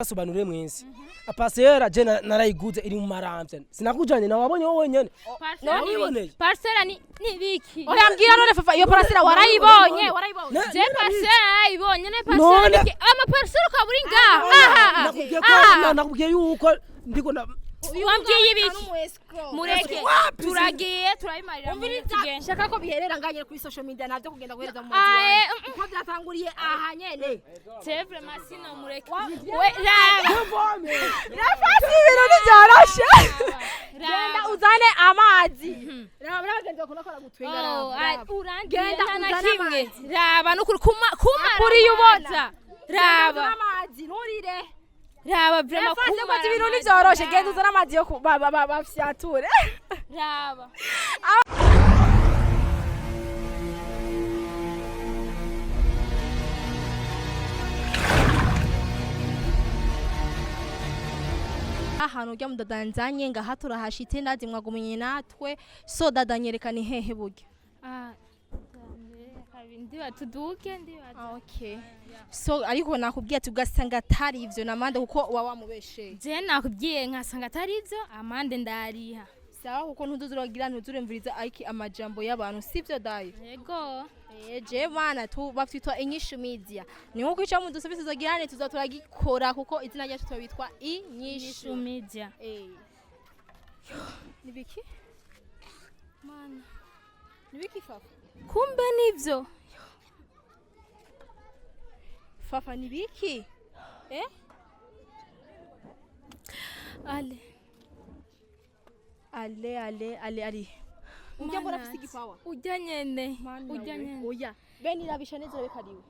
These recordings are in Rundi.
Sobanure mwese. Parcelle je narayiguze iri mu Maramvya, sinakujanye nawe, wabonye wowe wenyene. Wabiboneye? Parcelle ni biki? Oya, mbwira none Fafa, iyo parcelle warayibonye, warayibonye? Je parcelle narayibonye ne parcelle None- biki? Ama parcelle ukaba uri ngaha aha? Nakubwiye ko nakubwiye yuko ndiko na Wambwiye ibiki? Mureke. Wapi? Turagiye turabimarira muri tugenda. Shaka ko biherera nganye kuri social media, navyo kugenda guhereza mu Aye, mazi kuko byatanguriye aha nyene. Je vraiment sino mureke we, raba. Nafasi, ibintu ntivyoroshe. Genda Raba. uzane amazi. Raba n'abagenzi bakunda ko gutwenga. Oh, Raba, raba. urangiye. Genda Nta na uzane kimwe. amazi. Raba nukuri kuma kuma Kuri uboza. Genda Raba. uzane amazi, nturire. Raba vraiment. Nafasi, Kumara ko ibintu amazi. ntivyoroshe. Genda uzane amazi yo bafyature. Raba. Ahantu ujya mudadanzanye ngaha turahashitse, ndazi mwagumye natwe. So dada, nyerekana hehe burya. Ah, ndiba tuduke ndiba. Ah, okay. So ariko nakubwiye ati ugasanga atari ivyo namande kuko uba wamubesheye. Je nakubwiye nkasanga atari ibyo, amande ndariha. Sawa, kuko ntuzuragira ntuzurumviriza ariko amajambo y'abantu sivyo dayo. Yego. Eh, je bana tu bafitwa Inyishu Media, ni nko kwica mu dusubise tuzogirane tuza turagikora kuko izina ryacu turabitwa Inyishu. Inyishu Media. Eh, nibiki? Mana. Nibiki, Fafa? Kumbe nivyo. Fafa, nibiki? Eh. Ale. Ale, ale, ale ari ujya mbona afise igipawa. Ujya nyene, ujya nyene. Oya, bene irabisha neza, urabeka ariwe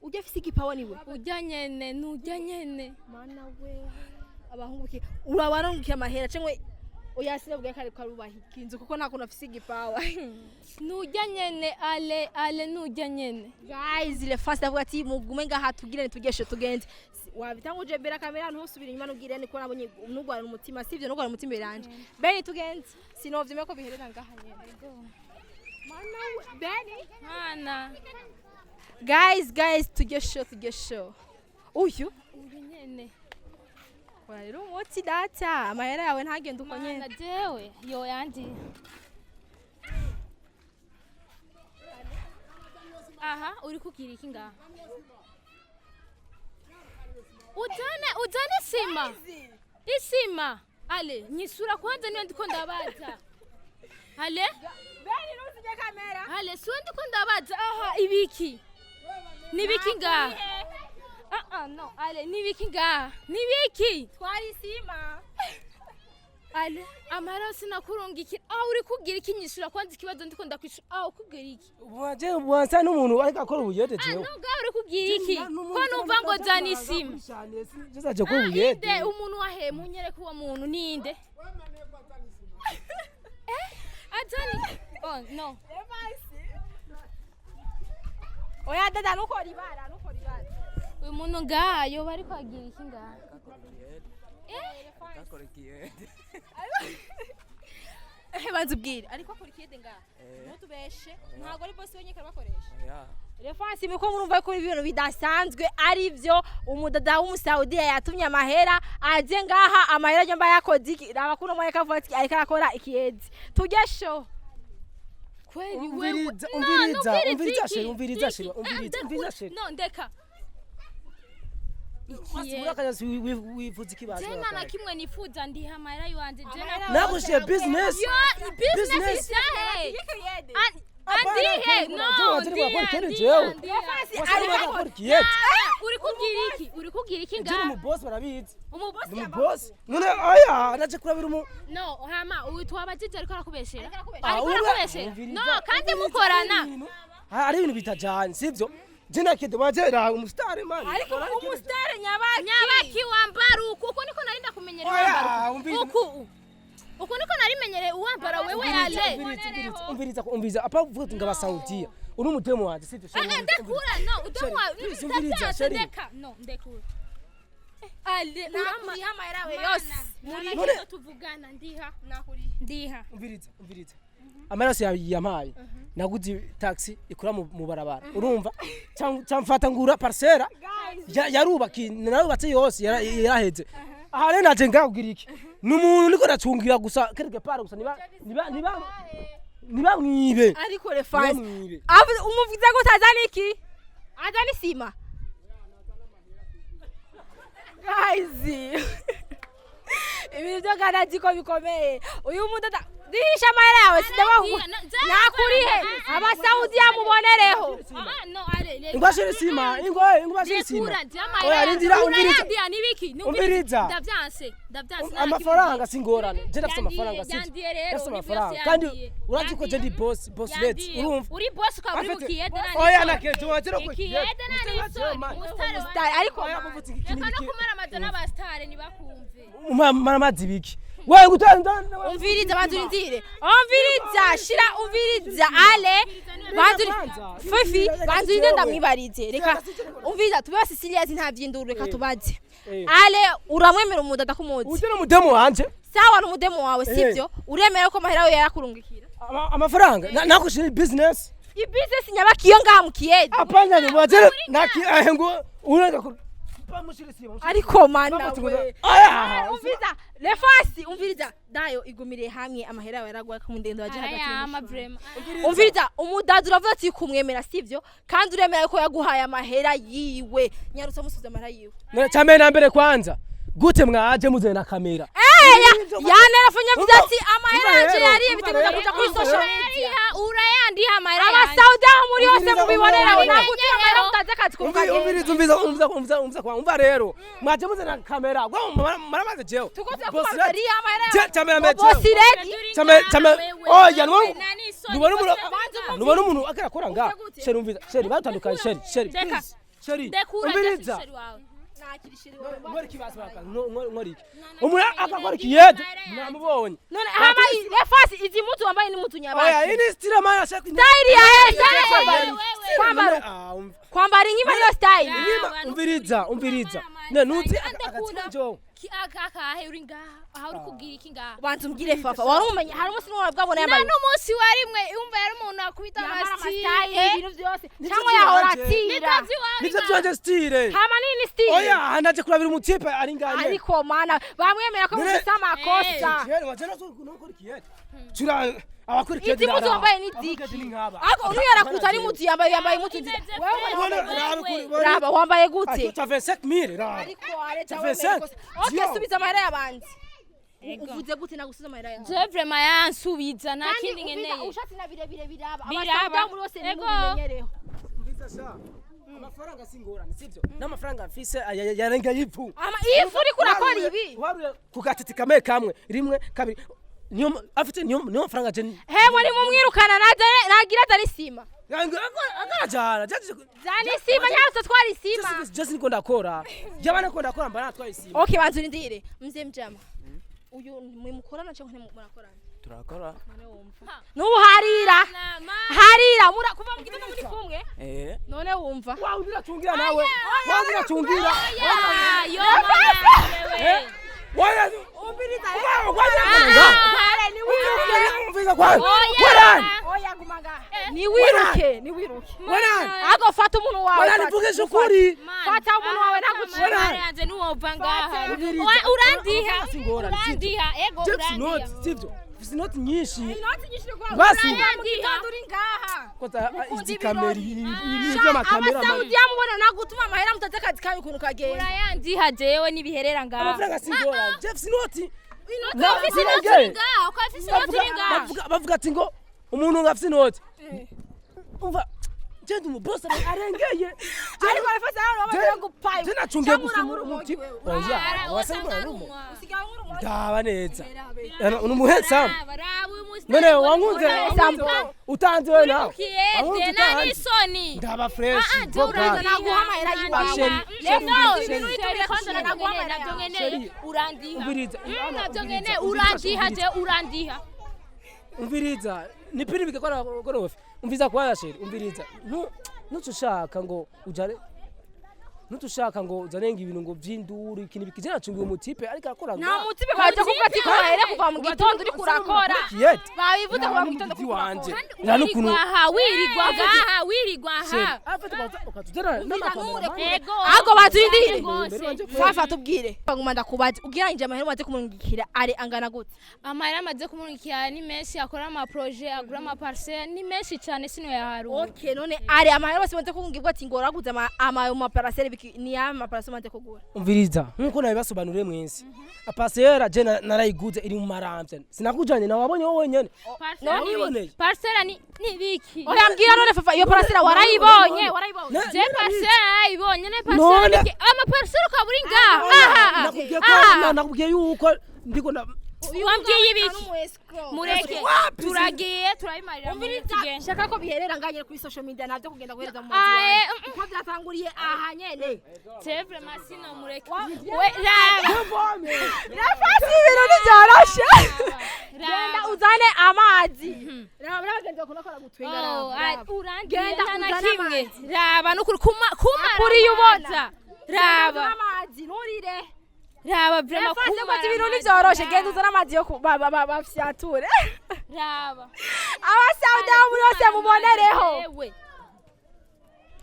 ujya afise igipawa niwe. Ujya nyene, nujya nyene. Mana we, abahungu ki urabarungikiye amahera cyangwa oya, sinabwiye ko ariko arubaha inzu kuko nta kuntu afise igipawa. Nujya nyene, ale, ale, nujya nyene. Guys, le fast avuga ati mugume ngaha tugire tugeshe tugende. Wabitanguje bera kamera, ntusubire inyuma nubwire niko nabonye nugwara umutima sivyo, nugwara umutima iranje. Beni, tugenze, sinovyemeye ko biherera ngaha nyene. Mana we, Beni. Mana. Guys, guys, tugeshe tugeshe uyu. Uyu nyene. Ora rero umutsi data, amahera yawe ntagende uko nyene. Mana, jewe yo yandi aha uri kugira iki ngaha? Uzane, uzane isima, isima. Ale, nyisura kwanza, niyo ndiko ndabaza ale. Beni, ntusige kamera. Ale, siwe ndiko ndabaza aha, ibiki nibiki ngaha? Ah ah, no, ale, nibiki ngaha, nibiki? Twari isima. Ale, amara sinakurungikira aho uri kugira iki? Nyisura kwanza ikibazo ndiko ndakwishura. Aho kugira iki? Waje wansa n'umuntu ariko akora ubuyede Ah, jewe. no, ngaho uri kugira iki ko numva ngo zana isima? Jezaje ko Ah, ubuyede. inde umuntu wahe munyereke uwo muntu ninde? Eh, azani, oh no. Oya dada, ntukora ibara, ntukora ibara. Uyu muntu ngaha yoba ariko agira iki ngaha? Eh, banza ubwire ariko akora ikiyede ngaha, ntutubeshe, ntabwo ari bosi wenyine karabakoresha. Refansi miko murumva ko ibintu bidasanzwe ari byo. Umudada w'umusaudiya yatumye amahera aje ngaha, amahera ajya mba yakoze iki? Raba kuno mwanya kavuga ati ariko arakora ikiyede, tujye show. Kweli wewe? Umviriza, No, umviriza, nubwiriza umviriza, iki? Sheri, umviriza, Iki? Sheri, umviriza, Ah, umviriza, Sheri. No, ndeka. Ikiye. Muri akanya wifuza ikibazo. Je nta na kimwe nifuza, ndiha amahera yuwanje je na Nagushiye business. Yo, business Business. isahe. Apana, Andihe, jewe, no, jewe, ndiha, jewe, ndiha, jewe. ndiha. Ariko akora ikiyede. Uri kugira iki? Uri kugira iki Je ni ngaha? umubosi, barabizi. Umubosi? Ni umubosi. None aya naje kurabira umu No, hama uyu twabajije ariko arakubeshera. Ah, Ariko arakubeshera. umviriza, No, kandi umviriza, mukorana. hari ibintu bitajanye, sivyo? Je nakide wajera umusitari man. Ariko umusitari nyabaki? Nyabaki wambara uku? Uku niko nari ndakumenyereye Oya, wambara uku. umviriza. Uku. Uku niko narimenyereye uwambara wewe ale. Umviriza, umviriza, umviriza, umviriza. Apa uvuga ngo abasaudiya. Uri umudemu wanje, sivyo? Eh, eh, ndekura, no, udemu wawe. Please, umviriza, Ndavyanse, Sheri. ndeka. No, ndekura. Ale, urama. Nakuriha amahera yawe yose. Muri None- tuvugana ndiha. Ndiha. Umviriza, umviriza. Amaraso yampaye naguze taxi ikora mu barabara, urumva, camfata ngura parcelle yarubaki, narubatse yose, yaraheze. Aha rero naje ngabwira iki, ni umuntu niko nacungira gusa quelque part gusa, niba mwibe. Ariko Refansi, Niba mwibe. Umuvuze ko utazana iki, azana isima. Guys, ibintu byo garaji ko bikomeye. Uyu mudada dihisha amahera yawe, sindabahu nakurihe Abasawudi yamubonereho. Ingwashira isima, ingwashira isima. Oya, rindira, umviriza. Umviriza. Ndavyanse, ndavyanse. Amafaranga singorane, je ndafite amafaranga, sivyo? Yandiye rero. Ndafite amafaranga kandi urazi ko je ndi boss, boss lady, urumva? Uri boss ukaba uri Afite- mukiyede. Oya, nakeje wazira ko Ikiyede nani isoni umusitari. Star, ariko Oya, muvutse iki? Reka no N'ibiki? kumara amazo n'abasitari ntibakumve. Maramazi ibiki wewe gutanga? Umviriza, banza urindire, umviriza, shira, umviriza, ale banza Fifi, banza urindire, ndamwibarize. Reka umviriza, tube Sicilias, nta vyinduru, reka tubaze. Ale, uramwemera umudada kumuzi? Uje n'umudemu wanje. Sawa, n'umudemu wawe, sivyo? Uremera ko amahera yawe yarakurungikira? Amafaranga nakushira business. Ibusiness nyabakiyo ngaha mu kiyede? Apanya, ni wazira naki ngo urenga ku bamushira isima. Ariko mana we! Aya. Umviriza, Lefasi, umviriza, dayo igumire hamwe, amahera yawe yaragwa ku ndendo waje hagati Arayama. y'umushuri. Vraiment. Umviriza, umudazi uravuga ati kumwemera, sivyo? Kandi uremera ko yaguhaye amahera yiwe? Nyarutsa, musubiza amahera yiwe. Cyambere na mbere, kwanza gute mwaje muzanye na kamera? Yanerafunye avuze ati amahera Umva yanje rero, yariye umva biteguza rero. kuja kuri social media. Urayandiha amahera yanjye. Abasaudi aho muri hose Umviriza, mubibonera, umviriza. nagutira amahera mutazi akazi kumva. Umviriza, umviriza, umviriza, umviriza, umviriza kwa umva rero, mwaje muzanye na kamera gwa maramaze jewe. Tukoze Boss kuba lady. ari amahera. Camera mbere. Boss lady. Oya, nubona umuntu akarakora nga. Gute? Chérie, umviriza, chérie, batandukanye, chérie, chérie, Reka. please, chérie. Ndekura. Umviriza. Wawe. Nkora iki basi baka nkora iki umuntu akakora ikiyede namubonye? None hama Lefasi, izi mutu wambaye ni mutu Oya, nyabaki? iyi ni style man ashaka. Style ya he? Style Wewe, kwambara kwambara inkima niyo style? Umviriza, umviriza, ne nuzi agatsiko jo. Akahe uri ngaha aha uri kubwira iki ngaha? Banza umbwire, Fafa, wari umenye hari umunsi n'umwe bwabona Nta yambaye n'umunsi warimwe umva yari umuntu akubita yambara amasitire. amastyle, ibintu byose, Nivyo cyangwa yahora vyanje. atira? Nivyo byanje style. Hama nini style? Oya, ndaje kurabira umutipe ari ngaha. Ariko mana, bamwemera ko None- mufise amakosa. Kiyede waje no gukora ikiyede tura abakora ikiyede. Izi muzu wambaye ni ziki? Ariko uyu yarakuta ari muzu yambaye, yambaye muzu nziza wewe. Raba wambaye gute? Ta 25000 raba. Ariko areta Ça wemera fait cinq. ikosa. Okay, Zio. subiza amahera y'abandi. Uvuze gute nagusubiza amahera yawe? Je vraiment yansubiza, nta Kandi kindi umviriza, nkeneye. ushatse na birebire biraba. Biraba. Abasauda muri hose Ego. nimubimenyereho. Umviriza sha, amafaranga singorane, sivyo? N'amafaranga mfise yarenga y'ivu. Ama ifu uriko urakora ibi? Waruye ku gatiti kamwe kamwe, rimwe, kabiri, niyo afite, niyo mafaranga je. Hemwe nimumwirukana, nagira azana isima. Akarajana. Zana isima, nyarutse, twara isima. Jesi niko ndakora, jaba niko ndakora, mba natwaye isima. Okay, banza urindire, mzee mjama, uyu mwe mukorana cyangwa ntimukorana? Turakora. N'ubu harira harira mura kuva mu gitondo muri kumwe. Eh. None wumva Wawe uracungira, nawe wawe uracungira. Yo mama. Waya. Umviriza. Waya umviriza kwanza. Warani. Oya, guma ngaha, niwiruke, niwiruke. Warani. Ako fata umuntu wawe. Warani. Fata. Vugisha ukuri. Fata umuntu wawe nagucira. Yanjye ntiwova ngaha. Umviriza. Urandiha. Singorane, sivyo? Urandiha, ego. Jeff Urandiha. Note, sivyo? Mfise inoti nyinshi. Inoti nyinshi rwose. Basi. Mu gitondo uri ngaha. Kwanza Mukunda izi kamera, ibirori. ibi by'amakamera. Abasawudi yamubona nagutuma amahera mutaze akazi kanyu ukuntu kagenda. Urayandiha jewe nibiherera ngaha. Amafaranga singorane, Jeff Sinoti. Inoti, ufise inoti uri ngaha, uko ufise inoti uri ngaha. Bavuga ati ngo umuntu ngo afise inoti, umva, je ndi umubosi arengeye. Ariko abafata hano bamaze gupayo. Je nacungiye gusa umuti, oya, wasanga urumo. Ndaba neza, ni umuhensamu. None wankunze utanze wewe nawe. Wankunze Kiyede nta utanze. n'isoni. Ndaba fresh. Ah, je Bob. urandiha. Naguha amahera y'iwawe. Chérie, chérie, Nabyo urandiha. Umviriza. Nabyo nkeneye, urandiha, je urandiha. Umviriza, nipiri bigakora gorofe. Umviriza kwa chérie, umviriza, nu nuco ushaka ngo ujare. Ntutushaka ngo uzane ngo ibintu ngo vy'induru, ikintu bikije, nacungiye umutipe ariko arakora. Nta mutipe baje kuvuga ati ko bahere kuva mu gitondo uri kurakora. Kiyete. Babivuze kuva mu gitondo Umugizi kuko wanje. urakora. Nta n'ukuntu Wirirwa aha, wirirwa ngaha, wirirwa aha. ukatuzana n'amakamera. Ego. Ahubwo baturindire. Rwose. Fafa, tubwire, nguma ndakubaza, ugereranyije amahera umaze kumurungikira ari angana gute? Amahera amaze kumurungikira ni menshi, akora amaprojet, agura amaparcelle, ni menshi cyane, sino yaharura. Okay, none ari amahera bose umaze kumubwira ati ngo waraguze ama maparcelle biki, ni ama maparcelle umaze kugura? Umviriza, nkuko nabibasobanuriye mwese, parcelle je narayiguze iri mu Maramvya, sinakujanye nawe, wabonye wowe wenyene. Parcelle ni Wabiboneye? biki? Parcelle ni biki? Oya, mbwira none Fafa, iyo parcelle warayibonye, warayibonye? Je parcelle narayibonye, ne parcelle None- ni biki? Amaparcelle ukaba uri ngaha aha? Nakubwiye ko Aha. nakubwiye yuko ndiko na Wambwiye ibiki? Mureke. Wapi? Turagiye, turabimarira muri Umviriza, tugende. shaka ko biherera nganye kuri social media, ntabyo kugenda guhereza mu mazu Aye, yanjye. Kuko byatanguriye aha nyene. C'est vraiment sino mureke we, raba. Nafasi, ibintu ntibyoroshe. Genda Raba. uzane amazi. Raba n'abagenzi bakunda kora gutwenga. Oh, Raba, raba. urangiye. Genda Nta na uzane kimwe. amazi. Raba nukuri kuma kumara Kuriye ubona. Raba. Uzane amazi, nturire. Raba vraiment. Nafasi, Kumara ngo ibintu amazi. ntibyoroshe. Genda uzane amazi yo bafyature. Raba. Abasauda muri hose mubonereho. Yewe.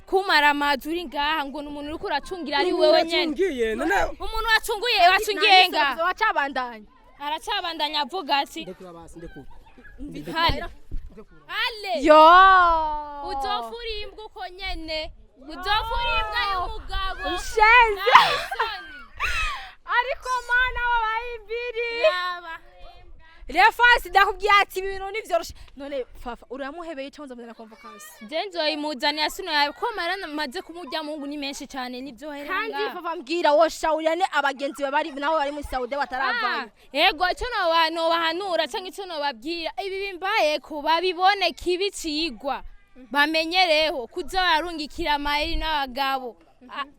Kumara amazi uri ngaha ngo ni umuntu uriko uracungira ari wewe nyene. Nacungiye none. Umuntu wacunguye, wacungiye ngaha. Wacabandanya. Aracabandanya avuga ati Ndekura basi, ndekura. Hale hale. Yo. Uzofura imbwa uko nyene, uzofura imbwa y'umugabo. Ushenze. Nta Ariko mana wabaye ibiri. Raba. Refasi, ndakubwiye ati ibi bintu ntibyoroshe. None Fafa, uramuhebeye cyangwa nzamuzana convocation? Je nzoyimuzanira, sino yawe ko amara maze kumurya mungu ni menshi cyane, nibyo hera Kandi ngaha. Fafa, mbwira, woshawurira abagenzi bawe bari nawe bari muri Saudi bataravayo. Ah, yego, icyo nobahanura cyangwa icyo nobabwira, ibi bimbayeko babibone kibi cigwa, bamenyereho kuza bararungikira amayeri n'abagabo.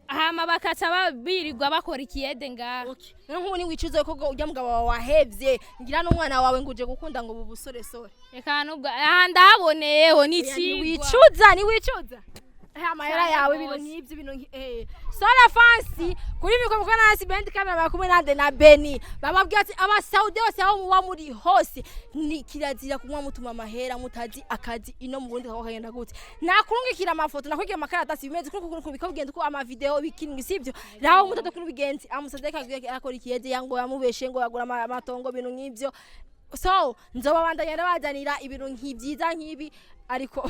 Hama bakaca birirwa bakora ikiyede ngaha. None nk'ubu ntiwicuze ko ujya mugabo wawe wahevye ngira n'umwana wawe ngo uje gukunda ngo ubu busoresore? Reka, nubwo aha ndahaboneyeho n'icigwa. Ntiwicuza, ntiwicuza? Amahera Cyane yawe, ibintu rwose. nk'ibyo, ibintu sora fansi kuri mikoro kuko nasi bendi kamera bari kumwe nande na Beni, bababwira ati Abasaudi bose aho muba muri hose ni kirazira kunywa mutuma amahera mutazi akazi ino mu Burundi kako kagenda gute. Nakurungikira amafoto, nakwigira amakaratasi bimeze kuri kuri biko bigenda uko, amavideo bikingi sibyo raho mutatu kuri bigenzi amusaze kagiye akora ikiyede yango yamubeshe ngo yagura amatongo, ibintu nk'ibyo. So nzobabandanya ndabazanira ibintu nk'ibyiza nk'ibi, ariko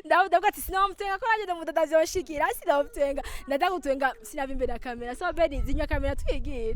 ndavuga ati sinamutwenga ko nanjye ndamudada vyonshikira, sinamutwenga, ndaza gutwenga sinaba imbere ya kamera. So Beni, zinywa kamera twigire.